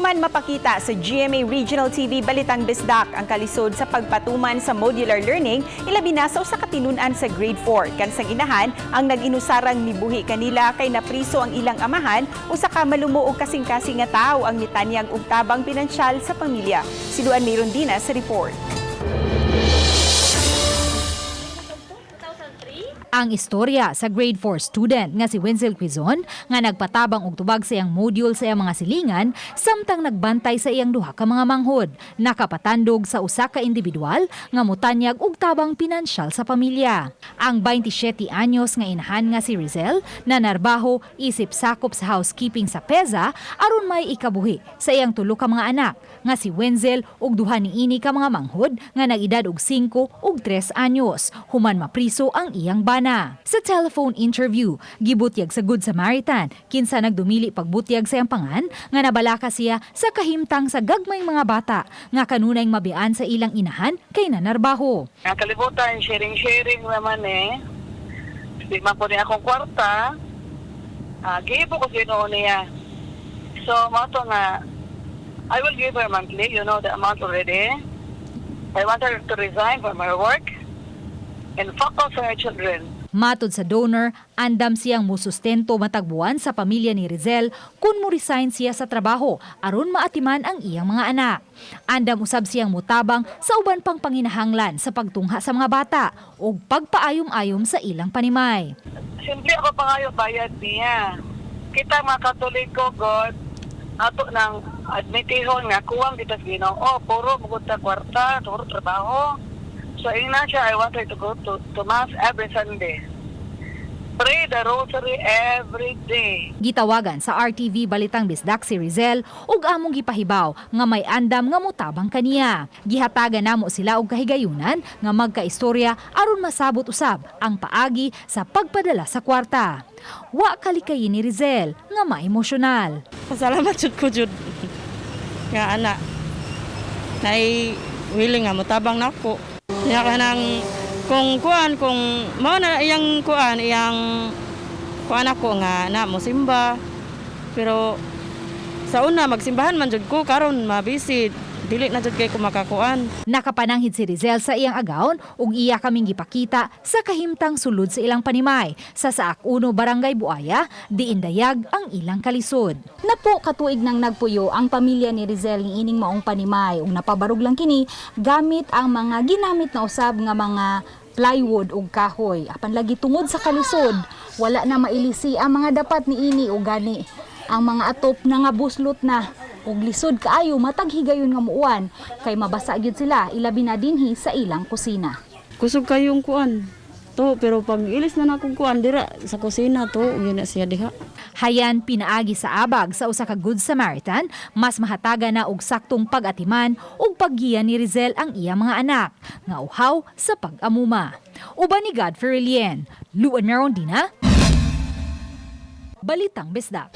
Human mapakita sa GMA Regional TV Balitang Bisdak ang kalisod sa pagpatuman sa modular learning, ilabi na sa usa ka tinun-an sa grade 4. Kansang inahan ang nag-inusarang mibuhi kanila kay napriso ang ilang amahan, usa ka malumo og kasing-kasing nga tawo ang mitanyag og tabang pinansyal sa pamilya. Si Luan Mirondina sa report. Ang istorya sa grade 4 student nga si Wenzel Quizon nga nagpatabang og tubag sa iyang module sa iyang mga silingan samtang nagbantay sa iyang duha ka mga manghod, nakapatandog sa usa ka individual nga motanyag og tabang pinansyal sa pamilya. Ang 27 anyos nga inahan nga si Rizel nanarbaho isip sakop sa housekeeping sa PEZA aron may ikabuhi sa iyang tulo ka mga anak nga si Wenzel ug duha niini ka mga manghod nga nag-edad og 5 ug 3 anyos human mapriso ang iyang bana. Sa telephone interview, gibutyag sa Good Samaritan kinsa nagdumili pagbutyag sa iyang pangan nga nabalaka siya sa kahimtang sa gagmayng mga bata nga kanunay mabian sa ilang inahan kay nanarbaho. Ang kalibutan, sharing-sharing naman eh. Di man ko niya akong kwarta. Gibo ko Ginoo niya. So, mao to nga, I will give her monthly, you know the amount already. I want her to resign from her work and focus on her children. Matod sa donor, andam siyang musustento matag buwan sa pamilya ni Rizel kung mo-resign siya sa trabaho aron maatiman ang iyang mga anak. Andam usab siyang mutabang sa uban pang panginahanglan sa pagtungha sa mga bata ug pagpaayom-ayom sa ilang panimay. Simple ako pangayo bayad niya. Kita mga Katoliko, God, ato nang admitihon nga kuwang kita sa Ginoo, puro mugod ta kwarta, puro trabaho. So ingna siya, I want her to go to mass every Sunday. Pray the rosary every day. Gitawagan sa RTV Balitang Bisdak si Rizel ug among gipahibaw nga may andam nga mutabang kaniya. Gihatagan namo sila og kahigayunan nga magkaistorya aron masabot usab ang paagi sa pagpadala sa kwarta. Wa kalikayin ni Rizel nga maemosyonal. Pasalamat jud ko jud nga ana nay willing nga motabang nako. Nya kanang kung kuan, kung mao na iyang kuan, iyang kuan ako nga na mo simba. Pero sa una magsimbahan man jud ko, karon mabisi, dili na jud kay ko makakuan. Nakapananghid si Rizel sa iyang agawon ug iya kaming gipakita sa kahimtang sulod sa ilang panimay sa Saak 1, Barangay Buaya, diin dayag ang ilang kalisod. Napo katuig nang nagpuyo ang pamilya ni Rizel niining maong panimay ug napabarog lang kini gamit ang mga ginamit na usab nga mga plywood ug kahoy. Apan lagi tungod sa kalisod, wala na mailisi ang mga dapat niini ug gani ang mga atop na nga buslot na ug lisod kaayo matag higayon nga muuwan kay mabasa gyud sila, ilabi na dinhi sa ilang kusina. Kusog kayong kuan to, pero pag ilis na nakong kuan dira sa kusina to, yun na siya diha. Hayan pinaagi sa abag sa usa ka Good Samaritan, mas mahatagan na og saktong pag-atiman ug paggiya ni Rizel ang iya mga anak nga uhaw sa pag-amuma. Uban ni Godfrey Relien, Luan Merondina, Balitang Bisdak.